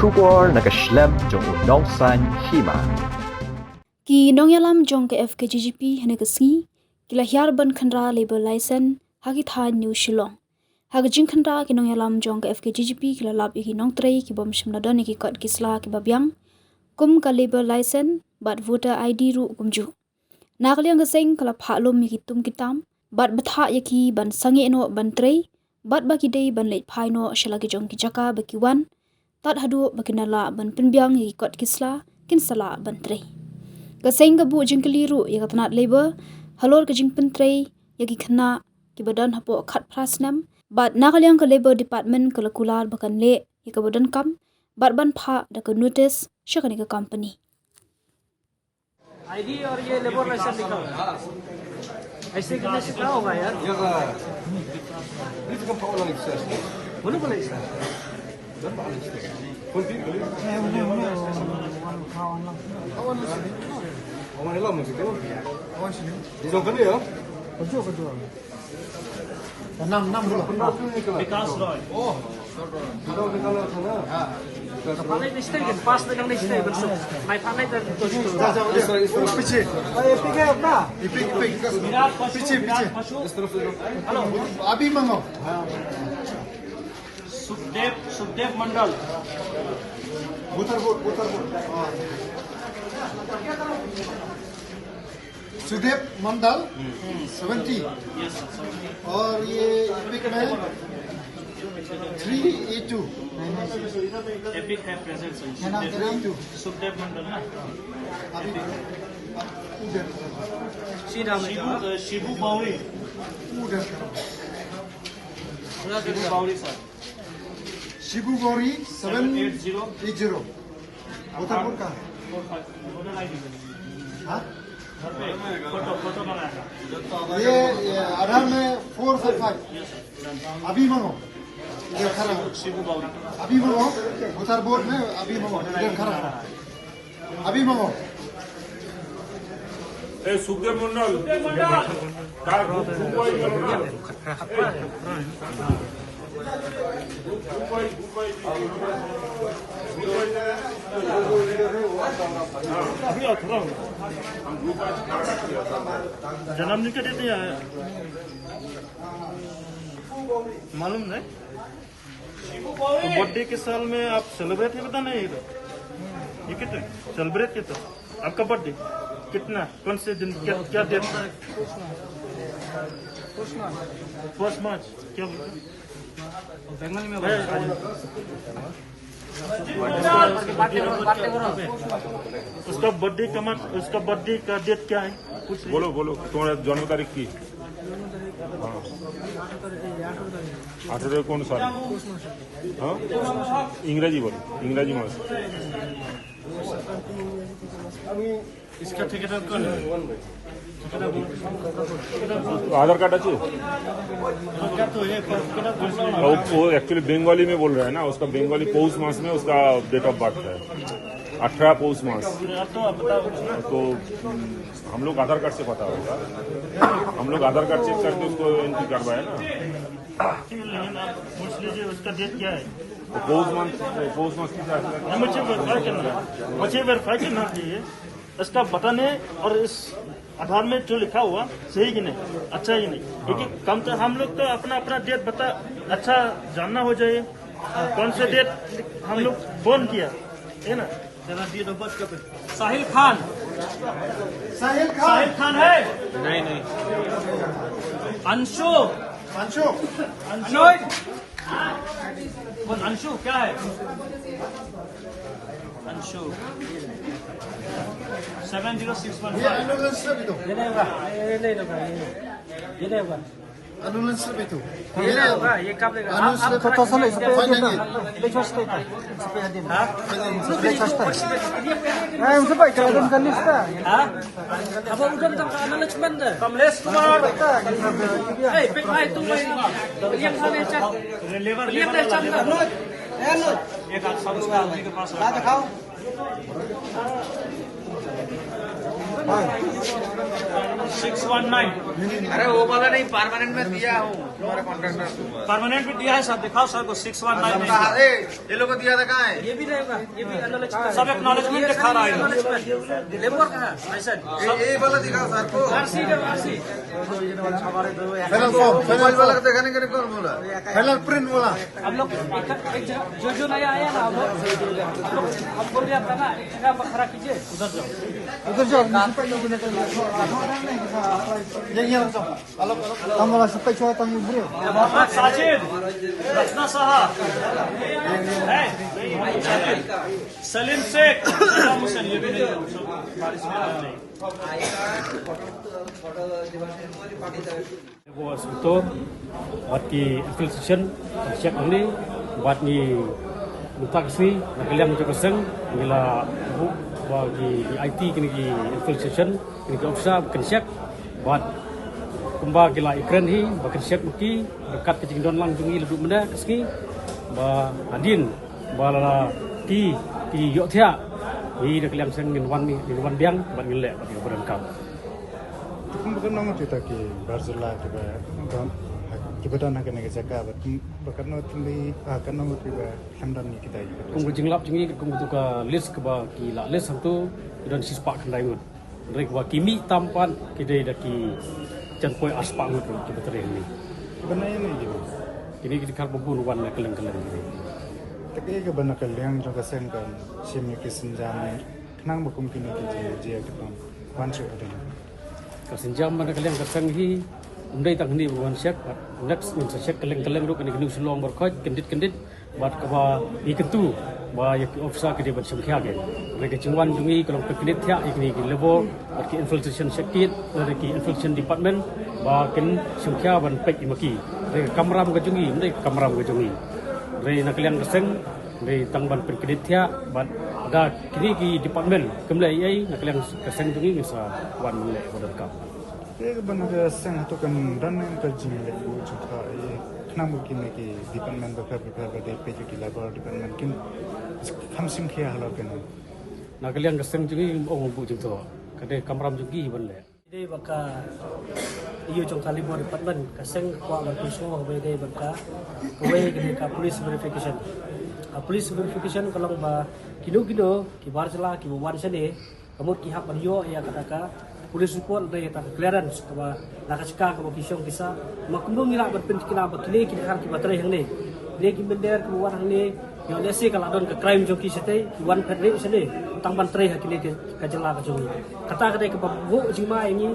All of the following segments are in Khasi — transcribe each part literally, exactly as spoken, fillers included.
Khubor na ka shlem jong u nongsan hima. Ki nongïalam jong ka F K G G P hynne ka sngi ki la hiar ban khynra labour license ha ki thaiñ New Shillong. Ha ka jingkhynra ki nongïalam jong ka F K G G P ki la lap ïa ki nongtrei ki bym shym la don ïa ki kot ki sla kiba biang kum ka labour license bad voter I D ruh kumjuh. Na ka liang ka seng ka la phah lum ïa ki tum ki tam bad bthah ïa ki ban sangeh noh ban trei bad ba ki dei ban leit phai noh sha la ki jong ki jaka ba ki wan, tad haduh ba kin da lah ban pynbiang ïa ki kot ki sla kin sa lah ban trei. Ka seng ka buh jingkylli ruh ïa ka tnat labour halor ka jingpyntrei ïa ki khynnah kiba don hapoh khatphra snem bad na ka liang ka labour department ka la kular ba kan leh ïa kaba donkam bad ban phah da ka notice sha kane ka company. आईडी और ये लेबर लाइसेंस निकाल। ऐसे करने से क्या होगा यार? ये का, ये तो कम पावर वाला हिस्सा है। बोलो, बोलो, हिस्सा। कौन सी? हमारे ला मुझे करो। कौन सी? ये जो कर लिया। Nam, nam dulu. विकास रॉय। पास में नहीं स्टे, बस। मैं पाने का कोशिश करूँ। पीछे। ये पिक है अपना। ये पिक, पिक। पीछे, पीछे। हेलो। अभी मंगाओ। सुखदेव, सुखदेव मंडल। उधर बोल, उधर बोल। सुदेव मंडल, सेवेंटी। यस सर, सेवेंटी। और ये एपिक में थ्री ए टू। एपिक है प्रेजेंट सर। क्या नाम तेरा? थ्री ए टू। सुखदेव मंडल ना। अभी उधर। श्री राम शिबू, अ, शिबू बावरी। उधर। शिबू बावरी सर। शिबू बावरी, सेवन एट जीरो। बोतलपुर का? हाँ? ये, ये आधार में फोर फाइव फाइव। अभी मंगो। इधर खड़ा हो। अभी मंगो। बोतलपुर में अभी मंगो। इधर खड़ा हो। अभी मंगो। ए, सुखदेव मंडल। का ग्रुप, ग्रुप वाइज करो ना। अभी आओ, थोड़ा हो। जन्मदिन का डेट नहीं आया। मालूम नहीं? तो बर्थडे के साल में आप सेलिब्रेट ही पता नहीं इधर। ये कितने सेलिब्रेट कितना? आपका बर्थडे कितना? कौन से दिन? क्या, क्या डेट? फर्स्ट मार्च। क्या बोलते हैं? बंगाली में बोलो। उसका बर्थडे का मत, उसका बर्थडे का डेट क्या है? कुछ बोलो, बोलो, तुम्हारा जन्म तारीख की? हाँ। আঠারো কোন সাল? হ্যাঁ? ইংরাজি বলো, ইংরাজি মাস। इसका ठेकेदार कौन है? आधार कार्ड আছে? वो, वो एक्चुअली बंगाली में बोल रहा है ना, उसका बंगाली पौष मास में उसका डेट ऑफ बर्थ है, अठारह पौष मास। तो, हम्म, हम लोग आधार कार्ड से पता होगा, हम लोग आधार कार्ड चेक करके उसको एंट्री करवाए ना। ठीक है, लेकिन आप पूछ लीजिए उसका डेट क्या है। तो पौष मास, पौष मास की क्या है? मुझे वेरीफाई करना है, मुझे वेरीफाई करना चाहिए। इसका बताने और इस आधार में जो लिखा हुआ सही कि नहीं, अच्छा है कि नहीं, क्योंकि कम तो हम लोग तो अपना, अपना डेट बता, अच्छा जानना हो जाए, कौन से डेट हम लोग फोन किया, है ना? तेरा डेट ऑफ बर्थ कब है? साहिल खान। साहिल खान। साहिल खान है? नहीं, नहीं। अंशु। अंशु। अंशु। कौन अंशु? क्या है? अंशु। सेवन जीरो सिक्स वन ये फाइव। अनुलन से भी तो। ये नहीं होगा, ये नहीं होगा, ये नहीं, ये नहीं होगा। अनुलन से भी तो। ये नहीं होगा, ये कब लेगा? अनुलन से आप, आप तो, तो सुनो, इस पे फाइनल दिन ना। ये। ले, छोड़ सकते हैं। इस पे दिन। हाँ? ले, छोड़ सकते हैं। हाँ, उनसे भाई, क्या तुम कर नहीं सकता? हाँ? अब उधर तो अनुलन से बंद है। कमलेश कुमार। पता है, ये सब, ये भी ए, पिक भाई, तुम भाई, ये खाने चल। लेबर, लेबर चल। एक आध साल उसका आदमी के पास रखा। दिखाओ। सिक्स वन नाइन। अरे वो वाला नहीं, परमानेंट में दिया हूँ तुम्हारे कॉन्ट्रैक्टर को। परमानेंट भी दिया है सर, दिखाओ सर को सिक्स वन नाइन। ये लोग को दिया था, कहाँ है? ये भी रहेगा, ये भी एक्नॉलेजमेंट। सब एक्नॉलेजमेंट दिखा रहा है। लेबर कहाँ है सर? ये वाला दिखाओ सर को। आरसी दो, आरसी। मोबाइल वाला को दिखाने के लिए कौन बोला? फाइनल प्रिंट वाला। आप लोग एक, एक जगह, जो जो नया आया ना, आप लोग, आप लोग, हम बोल रहे आपका ना, एक जगह पर खड़ा कीजिए, उधर जाओ। उधर जाओ, म्युनिसिपल लोग ने कर लिया। ये, ये रख दो। हम वाला सब पे छोड़ा था, ये ब्रो। मोहम्मद साजिद, रचना साहा, है, सलीम शेख, सलीम शेख, ये भी नहीं, बारिश में नहीं। Bo Inspector, bad ki infiltration, kan check hangne, bad ngi mynta ka sngi, na ka liang jong ka seng, ngi la buh ba ki, ki aiti kine ki infiltration, kine ki officer, ba kan check, bad kumba ki la ïakren hi, ba kan check ma ki, ryngkat ka jingdon lang jong ngi la duh mynne ka sngi, ba hadien, ba la ki, ki ïohthiah, ngi na ka liang seng ngin wan, ngin wan biang, bad ngin leh, bad ngin wan kam. Te kum ba katno ngut kita ki bar jylla kiba don, kiba don ha kane ka jaka, bad kum ba katno tylli, ah, katno ngut kiba khlem don ïa kita, ïa kita. Kum ka jinglap jong ngi, kum katu ka list kaba ki la list hangtu, ki don shispah khyndai ngut. Hynrei kaba ki mih tam pat ki dei da ki jan poi arspah ngut ruh kiba trei hangne. Kiba na ïa ne kiba. Kine ki dkhar ba bun wan na kylleng kylleng. Te kaei kaba na ka liang jong ka seng kan shim ïa ki sienjam ne khnang ba kum kine ki jia, jia ki tong wan shuh hadien. Ka sienjam ba na ka liang ka seng hi, ym dei tang hangne ba wan check, bad next ngin sa check kylleng kylleng ruh kane ka New Shillong Barkhoj, kyndit kyndit, bad kaba ngi kyntu ba ïa ki officer ki dei ban shim khia ki. Hynrei ka jingwan jong ngi ka long pynkynit thiah ïa kine ki labor, bad ki infiltration check kit, lane ki infiltration department, ba kin shim khia ban peit ïa ma ki. Hynrei ka kamram ka jong ngi, ym dei ka kamram ka jong ngi. Hynrei na ka liang ka seng, hynrei tang ban pynkynit thiah, bad lada kine ki department kim leh ei ei, na ka liang ka seng jong ngi ngin sa wan leh ba donkam. Te kaba na ka seng hato kan don ne ka jingleh buh jingthoh ei, khnang ba kine ki department bakhraw bakhraw ba dei peit ïa ki labor department kin kham shim khia halor kane. Na ka liang ka seng jong ngi ym ong buh jingthoh. Ka dei kamram jong ngi ban leh. Dei ba ka ïoh jong ka Labour Department, ka seng ka kwah ban pynsngew ba dei ba ka, kawei ka dei ka police verification. Ka police verification ka long ba kino kino ki bar jylla kiba wan shane, ka mut ki hap ban ïoh ïa kata ka police report, dei kata ka clearance kaba na ka jaka kaba ki shong ki sah. Ma kumno ngi lah ban pyntikna ba kine ki dkhar kiba trei hangne, kine ki mynder kiba wan hangne, ïoh lehse ka la don ka crime jong ki shatei, ki wan phet rieh shane tang ban trei ha kine ki, ka jylla ka jong ngi. Kata ka dei kaba buh jingma ïa ngi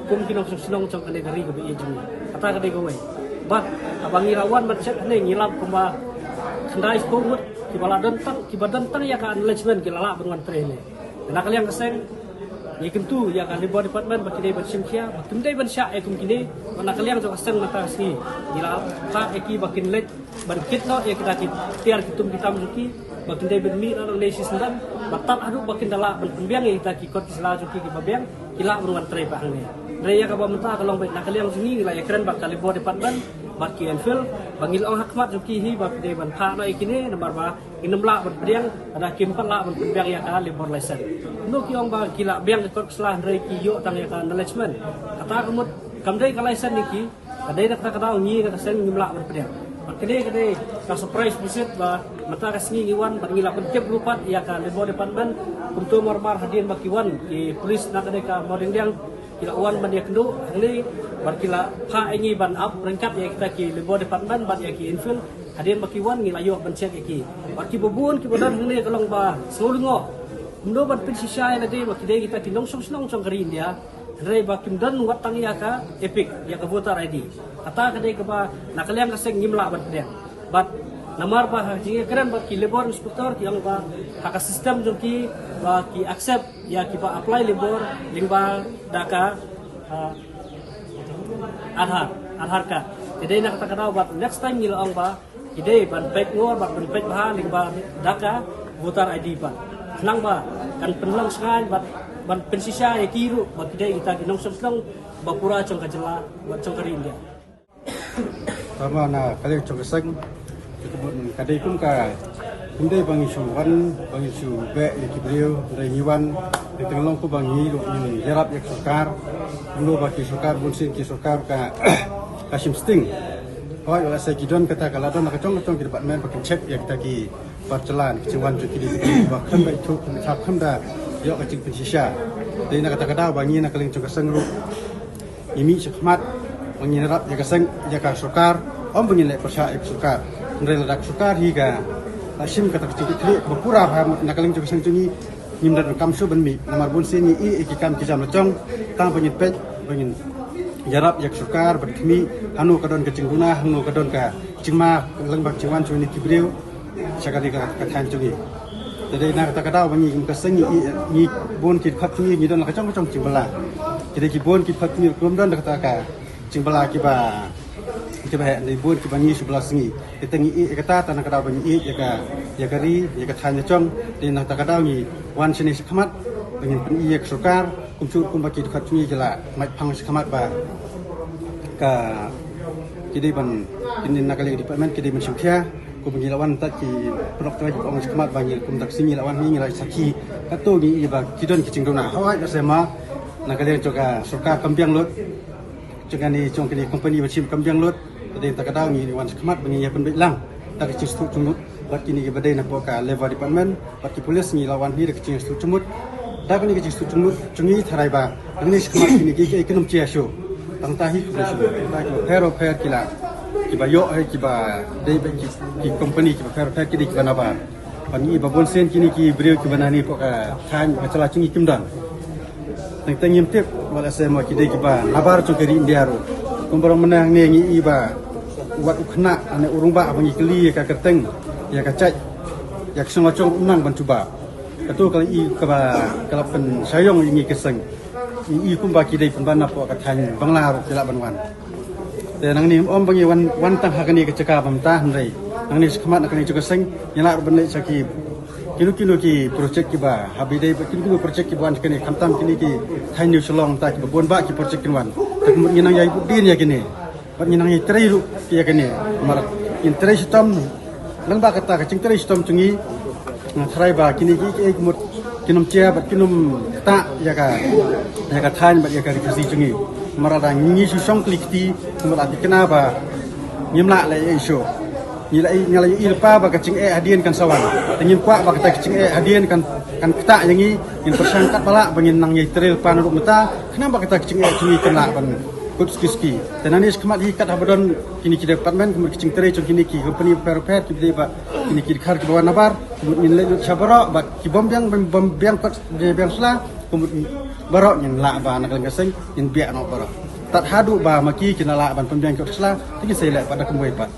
kum ki nongshong shnong jong kane ka ri kaba ïeit jong ngi. Kata ka dei kawei. Bad haba ngi la wan ban check hangne ngi lap kumba khyndai shiphew ngut kiba la don tang, kiba don tang ïa ka acknowledgement ki la lah ban wan trei hangne. Na ka liang ka seng ngi kyntu ïa ka Labour Department ba ki dei ban shim khia, ba kim dei ban shah ei kum kine. Bad na ka liang jong ka seng mynta ka sngi ngi la phah ïa ki ba kin leit ban kit noh ïa kita ki tiar ki tum ki tam jong ki, ba kin dei ban mih noh nangne shisyndon, ba tad haduh ba kin da lah ban pynbiang ïa kita ki kot ki sla jong ki kiba biang, ki lah ban wan trei pat hangne. Hynrei ïa kaba mynta ka long ba na ka liang jong ngi ngi la ïakren bad ka Labour Department bad ki Enfield, ba ngi la ong ha khmat jong ki hi ba phi dei ban phah noh ïa kine namar ba ngin ym lah ban pdiang, lada kim pat lah ban pynbiang ïa ka labour license. Kumno ki ong ba ki la biang ka kot ki sla hynrei ki ïoh tang ïa ka acknowledgement. Kata ka mut kam dei ka license ïa ki, ka dei da kata ka daw ngi na ka seng ngim lah ban pdiang. Bad ka dei, ka dei ka surprise bunsien ba mynta ka sngi ngi wan bad ngi la pyntip ruh pat ïa ka Labour Department. Kumto marmar hadien ba ki wan ki police na ka dei ka Mawdiangdiang, ki la wan ban ïakynduh hangne bad ki la phah ïa ngi ban ap ryngkat ïa kita ki Labour Department bad ïa ki Enfield. Hadien ba ki wan ngi la ïoh ban check ïa ki. Bad kiba bun kiba don hangne ka long ba sngewlyngngoh. Kumno ban pynshisha ïa lade ba ki dei kita ki nongshong shnong jong ka ri India. Hynrei ba kim don wat tang ïa ka EPIC, ïa ka voter I D. Kata ka dei kaba na ka liang ka seng ngim lah ban pdiang. Bad namar ba ha ka jingïakren bad ki labour inspector ki ong ba ha ka system jong ki ba ki accept ïa kiba apply labour lyngba da ka, ah, Aadhaar, Aadhaar card. Te dei na kata ka daw bad next time ngi la ong ba ki dei ban peit ngor bad ban peit bha lyngba da ka voter I D bad khnang ba kan pynlong shngaiñ bad ban pynshisha ïa ki ruh ba ki dei kita ki nongshong shnong ba pura jong ka jylla bad jong ka ri India. Tangba na ka liang jong ka seng ka dei kum ka Ym dei ba ngi shu wan, ba ngi shu beh ïa ki briew, hynrei ngi wan, teng teng long kumba ngi ruh ngin ïarap ïa ka sorkar. Kumno ba ki sorkar, bun sien ki sorkar ka, ka shim sting. Hooid, lehse ki don kata, ka la don la ka jong ka jong ki department ba kin check ïa kita ki bar jylla, ki jingwan jong kine ki briew ba khlem da ithuh, khlem da ïoh ka jingpynshisha. Te na kata ka daw ba ngi na ka liang jong ka seng ruh ngi mih shakhmat ba ngin ïarap ïa ka seng, ïa ka sorkar, ym ba ngin leh pyrshah ïa ka sorkar. Hynrei lada ka sorkar hi ka la shim kata ka jingkitkhlieh ba pura ha na ka liang jong ka seng jong ngi, ngim donkam shuh ban mih, namar bun sien ngi ïohi ïa ki kam ki jam la jong, tang ba ngin peit, ba ngin ïarap ïa ka sorkar ban khmih hangno ka don ka jingduna, hangno ka don ka jingma lyngba ka jingwan jong kine ki briew sha kane ka, ka thaiñ jong ngi. Te dei na kata ka daw ba ngi kum ka seng ngi, ngi bun ki dkhot jong ngi, ngi don la ka jong ka jong jingbylla. Ki dei ki bun ki dkhot jong ngi ruh kim don da kata ka jingbylla kiba, kiba heh, dei bun kiba ngi shu bylla sngi. Te ngi ïohi ïa kata, te na ka daw ba ngi ïohi ïa ka, ïa ka ri, ïa ka thaiñ la jong. Te na kata ka daw ngi wan shane shakhmat ba ngin pyni ïa ka sorkar, kumjuh kumba ki dkhot jong ngi ki la mait phang shakhmat ba ka, ki dei ban, kine na ka liang department ki dei ban shim khia. Kumba ngi la wan, ta ki paralok trai ki ong shakhmat ba ngi kum dak sngi ngi la wan, ngi la sakhi. Kato ngi ïohi ba ki don ki jingduna. Hooid, lehse ma na ka liang jong ka sorkar kam biang lut, jong kane, jong kane company ba shim kam biang lut. Te dei na kata ka daw ngi wan shakhmat ba ngin ïa pynbeit lang da ka jingsngewthuh jingmut bad kine kiba dei na poh ka Labour Department bad ki police. Ngi la wan hi da ka jingsngewthuh jingmut, da kane ka jingsngewthuh jingmut jong ngi, tharai ba nangne shakhmat kine ki, ki, ki nym jia shuh. Tang ta hi khublei shibun, tang ta kiba pher ba pher ki la, kiba ïoh hi, kiba dei ba ki, ki company kiba pher ba pher, ki dei kiba nabar. Ban ïohi ba bun sien kine ki briew kiba na ne poh ka thaiñ ba jylla jong ngi kim don. Teng teng ngim tip, wat lehse mo ki dei kiba nabar jong ka ri India ruh. Kumba long mynne hangne ngi ïohi ba wat u khynnah ne u rangbah ba ngi kylli ïa ka kyrteng, ïa ka jait, ïa ka shnong la jong, um nang ban jubab. Kato ka la i kaba, ka la pynshai ïong ïa ngi ka seng. Ngi ïohi kumba ki dei pynban na poh ka thaiñ Bangla ruh ki lah ban wan. Te nangne ym ba ngi wan, wan tang ha kane ka jaka ba mynta, hynrei nangne shakhmat na kane jaka seng ngi lah ruh ban leit sha ki kino kino ki project kiba ha ba ïadei bad kino kino project kiba wan sha kane, khamtam kine ki thaiñ New Shillong mynta kiba bun bah ki project kin wan. Te ka mut ngin nang ïai bud dien ïa kine bad ngin nang ïai trei ruh ïa kine. Namar ngin trei shitom, lyngba kata ka jingtrei shitom jong ngi, nga tharai ba kine ki, ki, ki mut kin ym jia bad kin ym ktah ïa ka, ïa ka thaiñ bad ïa ka ri Khasi jong ngi. Namar lada ngi shu shong kli kti, kumba la thikna ba ngim lah leh ei ei shuh. Ngi la i, ngi la ïohi lypa ba ka jingeh hadien kan sa wan. Te ngim kwah ba kata ka jingeh hadien kan, kan ktah ïa ngi. Ngin pyrshang katba lah ba ngin nang ïai trei lypa naduh mynta, khnang ba kata ka jingeh jong ngi kan lah ban kut suki suki. Te nangne shakhmat hi kat haba don kine ki department, ka mut ka jingtrei jong kine ki company bapher bapher, kiba dei ba kine ki dkhar kiba wan nabar, ka mut ngin leit lut sha baroh bad ki bym biang, bym, bym biang kot, biang, biang sla, ka mut baroh ngin lah ba na ka liang ka seng ngin biang noh baroh. Tad haduh ba ma ki kin lah ban pynbiang kot sla, te ngin sa ïaleh pat da kumwei pat.